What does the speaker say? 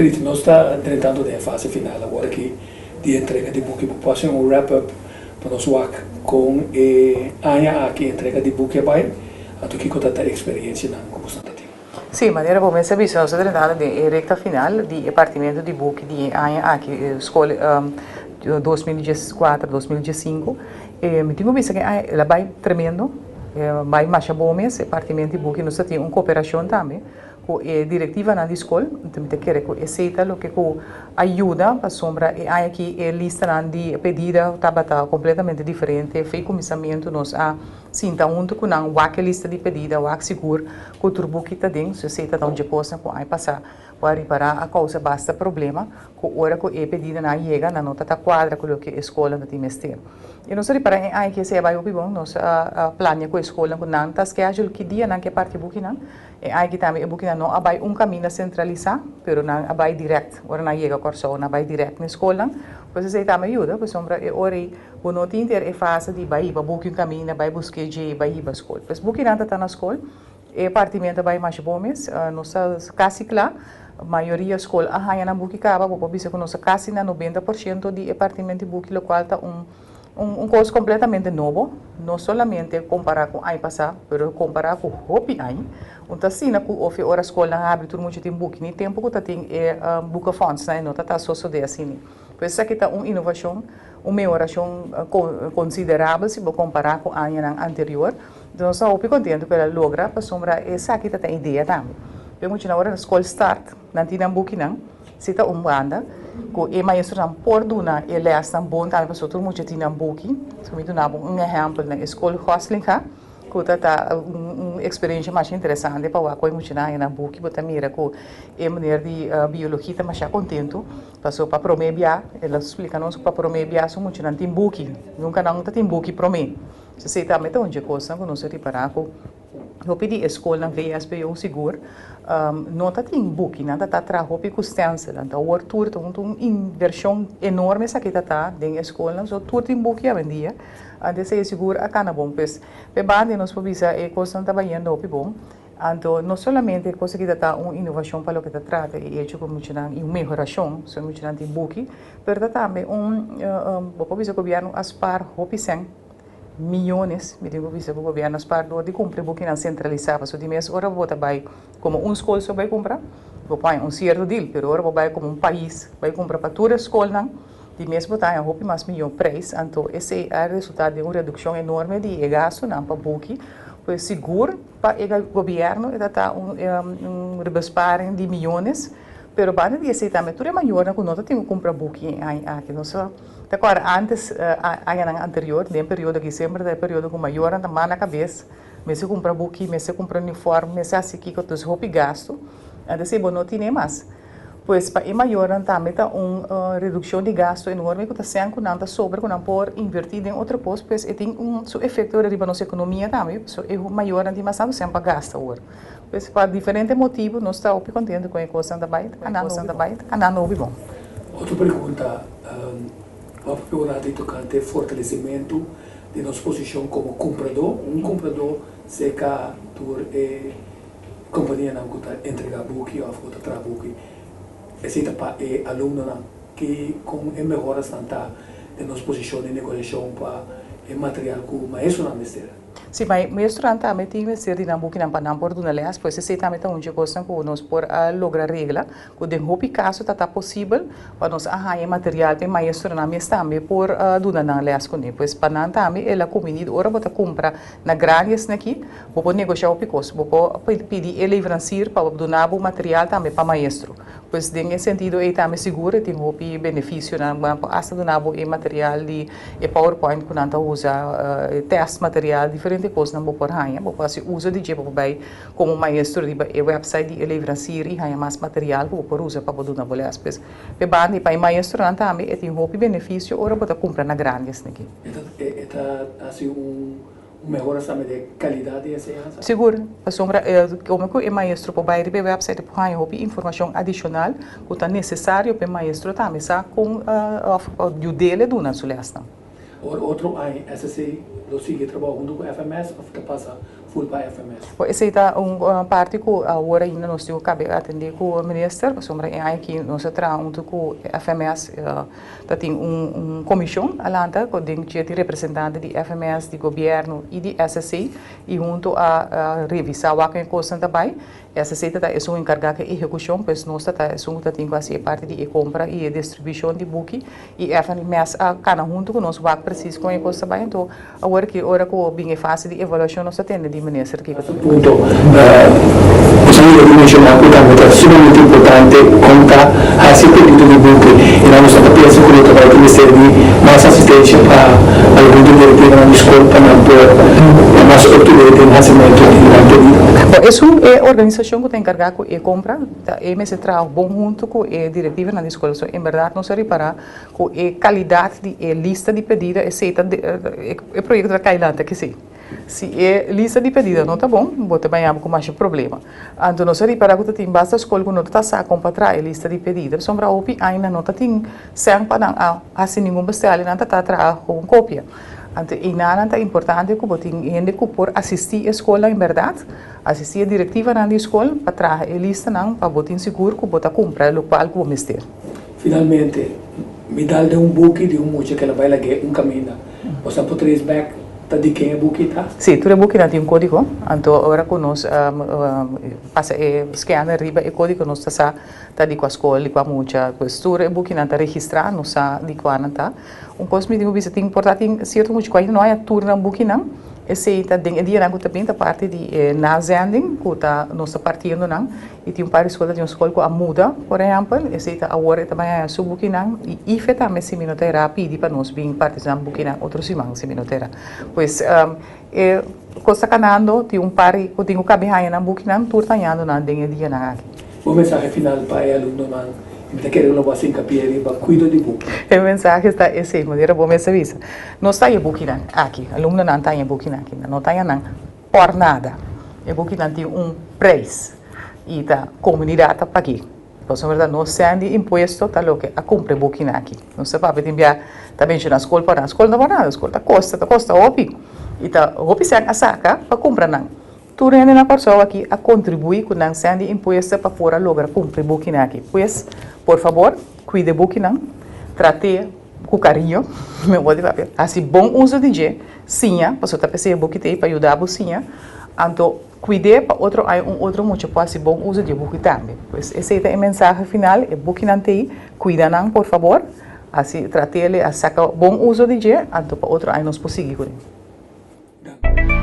Margriet, nos ta drentando den fase final awor aki di entrega di buki. Bo por hasi un wrap up pa nos wak kon e aña aki entrega di buki a bai, anto kiko ta ta eksperiencianan ku boso ta tin? Sí, manera bo mes a bisa, nos ta drentando den e rekta final di e partimentu di buki di e aña aki, skol 2014, 2015. Mi tin ku bisa ku e aña el a bai tremendo, el a bai masha bon mes e partimentu di buki. Nos ta tin un koperashon tambe ku e direktivanan di skol, enton mi ta kere ku esei ta loke ku a yuda pasobra e aña aki e listanan di pedida tabata kompletamente diferente. Fei kuminsamentu nos a sinta huntu ku nan, wak e lista di pedida, wak sigur ku tur buki ta den, so esei ta un dje kosnan ku aña pasá ku a ripará a kousa basta problema ku ora ku e pedidanan a yega nan no ta ta kuadra ku loke e skolnan ta tin mester. I nos a ripará e aña aki esei a bai hopi bon, nos a plania ku e skolnan ku nan ta schedule ki dia nan ke parti bukinan. E aña aki tambe e bukinan no a bai un kaminda sentralisá, pero nan a bai dirèkt. Ora nan yega Kòrsou, nan a bai dirèkt na e skolnan. Pues esei tambe a yuda, pasobra e ora ei bo no tin ter e fase di bai hiba buki un kaminda, bai busk'é dje, bai hiba skol. Pues bukinan ta ta na skol, e partimentu a bai masha bon mes. Nos ta kasi kla, mayoria skol a haña nan buki kaba. Bo por bisa ku nos ta kasi na 90% di e partimentu di buki, lokual ta un Un kos kompletamente nobo, no solamente kompará ku aña pasá, pero kompará ku hopi aña. Un ta asina ku ofi ora skolnan habri tur mucha tin buki, ni tempu ku ta tin e boekenfondsnan e no ta ta sosodé asina. Pues esaki ta un inovashon, un mehorashon konsiderabel si bo kompará ku añanan anterior. Enton nos ta hopi kontentu ku el a logra pasobra esaki ta ta idea tambe. P'e muchanan ora skol start nan tin nan bukinan. Si ta un banda ku e maestronan por duna e lèsnan bon tambe pasobra tur mucha tin nan buki. So mi duna bo un ehèmpel na e skol Goslinga ku ta ta un eksperensha masha interesante pa wak ku e muchanan haña nan buki. Bo ta mira ku e meneer di biologia ta masha kontentu pasobra pa promé bia el a splika nos ku pa promé bia su muchanan tin buki. Nunka nan ta tin buki promé. So esei tambe ta un dje kosnan ku nos a ripará ku. Hopi di e skolnan VSBO sigur no ta tin buki, nan ta ta traha hopi ku stencil. Anto awor tur ta un invershon enorme esaki ta ta den e skolnan, so tur tin buki awendia. Anto esei sigur a kana bon. Pues p'e banda nos por bisa e kosnan ta bayendo hopi bon. Anto no solamente e kos aki ta ta un inovashon pa loke ta trata e hecho ku muchanan i un mehorashon, so e muchanan tin buki, pero ta tambe un bo por bisa gobièrnu a spar hopi sèn. Miyones, mi tin ku bisa ku gobièrnu a spar dor di kumpra e bukinan sentralisá, pasobra di mes ora bo ta bai komo un skol so bai kumpra, bo por haña un sierto dil, pero ora bo bai komo un pais bai kumpra pa tur e skolnan, di mes bo ta haña hopi mas mihó preis, anto esei a resultá den un redukshon enorme di e gastunan pa buki, pues sigur pa e gobièrnu e ta ta un besparing di miyones, pero banda di esei tambe tur e mayornan ku no ta tin ku kumpra buki e aña aki, nos a. Ta kòrda ántes, añanan anterior, den periodo aki semper ta e periodo ku mayornan ta manda kabes, mester kumpra buki, mester kumpra uniform, mester hasi kiko, dus hopi gastu. Antes si bo no tine mas. Pues pa e mayornan tambe ta un redukshon di gastu enorme ku ta sèn ku nan ta sobra ku nan por invertí den otro kos, pues e tin un su efekto riba nos ekonomia tambe, pasobra e mayornan tin mas tantu sèn pa gasta awor. Pues pa diferente motibu nos ta hopi kontentu ku e kosnan ta bai, ta bai, ta andando hopi bon. Otro pregunta, Bo a papia un rato tokante fortalesimentu di nos posishon komo kumpradó, un kumpradó serka tur e kompanianan ku ta entregá buki òf ku ta traha buki. Esei ta pa e alumnonan. Ki kon e mehorasnan ta den nos posishon di negosiashon pa e material ku maestronan mester? Si, ma e maestronan tambe tin mester di nan bukinan pa nan por duna les, pues esei tambe ta un dje kosnan ku nos por a logra regla, ku den hopi kaso ta ta posibel pa nos a haña e material pa e maestronan mes tambe por duna nan les kuné. Pues pa nan tambe el a kumbiní ora bo ta kumpra na grandi esnaki, bo por negoshá hopi kos, bo por pidi e leverancier pa duna bo material tambe pa maestro. Pues den e sentido ei tambe sigur e tin hopi beneficionan, nan por hasta duna bo e material di e powerpoint ku nan ta usa, e test material, diferente kosnan bo por haña. Bo por hasi uso di dje, bo por bai komo maestro riba e website di e leverancier i haña mas material ku bo por usa pa bo duna bo les. Pues p'e banda i pa e maestronan tambe e tin hopi beneficio ora bo ta kumpra na grandi esaki. E ta hasi un Un mehora tambe di e kalidat di enseñansa? Sigur, pasobra komo ku e maestro por bai riba e wèpsait e por haña hopi informashon adishonal ku ta nesesario pa e maestro tambe sa kon òf yud'el e duna su lèsnan. Ora otro aña SSC lo sigui trabou huntu ku FMS òf ta pasa Full pa FMS. Bo esei ta un parti ku awor ainda nos tin ku kabe atendé ku minister, pasobra e aña aki nos a traha huntu ku FMS, ta tin un komishon a lanta ku den dje tin representante di FMS, di gobièrnu i di SSC i huntu a revisá wak e kosnan ta bai. SSC ta ta esun enkargá ku e ehekushon, pues nos ta ta esun ku ta tin ku hasi e parti di e kompra i e distribushon di buki i FMS a kana huntu ku nos wak presis kon e kos ta bai. Anto Awor ki ora ku bin e fase di evaluashon nos ta tende di minister kiko ta bin. Punto. Nos a yega di menshoná ku tambe ta sumamente importante kon ta hasi e pedido di buki i nan nos no ta pensa ku lo ta bai tin mester di mas asistensia pa algun di direktivanan di skol pa nan por ta mas up to date den hasimentu di nan pedido. Bo esun e organisashon ku ta enkargá ku e kompra ta e mester traha bon huntu ku e direktivanan di skol. So en bèrdat nos a ripará Ku e kalidat di e lista di pedida esei ta e proyekto ta kai lanta kesei. Si e lista di pedida no ta bon, bo ta baña bo ku masha problema. Anto nos a ripará ku ta tin basta skol ku no ta sa kon pa traha e lista di pedida, pasobra hopi aña no ta tin sèn pa nan a hasi ningun bestel i nan ta ta traha ku un kopia. Anto einanan ta importante ku bo tin hende ku por asistí e skolnan en bèrdat, asistí e direktivanan di skol pa traha e listanan pa bo tin sigur ku bo ta kumpra lokual ku bo mester. Finalmente, mi dal den un buki di un mucha ku el a bai lag'é un kaminda. Boso a por trace back ta di ken e buki ta? Sí, tur e bukinan tin un kódigo. Anto ora ku nos pasa e scanner riba e kódigo nos ta sa ta di kua skol, di kua mucha. Pues tur e bukinan ta registrá, nos sa di kua nan ta. Un kos mi tin ku bisa, tin por ta tin sierto mucha ku ainda no haya tur nan bukinan. Esei ta den e dianan ku ta bin ta parti di e nazending ku ta nos ta partiendo nan. I tin un par di skol ta tin un skol ku a muda, por ehèmpel, esei ta awor e ta bai haña su bukinan i IFE tambe si mi no ta era a pidi pa nos bin parti nan bukinan otro siman si mi no ta era. Pues e kos ta kanando, tin un par ku tin ku kabi haña nan bukinan, tur ta hañando nan den e dianan aki. Bo mensahe final pa e alumnonan i mi ta kere ku lo bo hasi hinkapié riba kuido di buki. E mensahe ta esei, manera bo mes a bisa. Nos ta haña e bukinan aki, alumnonan ta haña e bukinan aki, nan no ta haña nan Por nada. E bukinan tin un prijs y ta comunidad ta pag'é. Pasobra ta nos cen di impuesto ta loke a cumpra e bukinan aki. Nos ta papia tin bia ta menciona scol por nada. Scol no por nada, scol ta costa, ta costa hopi. Y ta hopi cen a saca pa cumpra nan. Tur hende na Corsou aki a contribui cu nan cen di impuesto pa por a logra cumpra e bukinan aki. Pues, por fabor, cuida e bukinan, trat'é cu cariño, mi por di papia, haci bon uso di dje. Siña, pasobra ta p'esei e buki ta ei pa yuda bo siña, anto kuid'é pa otro aña un otro mucha por hasi bon uso di e buki tambe. Pues esei ta e mensahe final, e bukinan ta ei, kuida nan por fabor, hasi trat'el a saka bon uso di dje, anto pa otro aña nos por sigui kuné. Danki.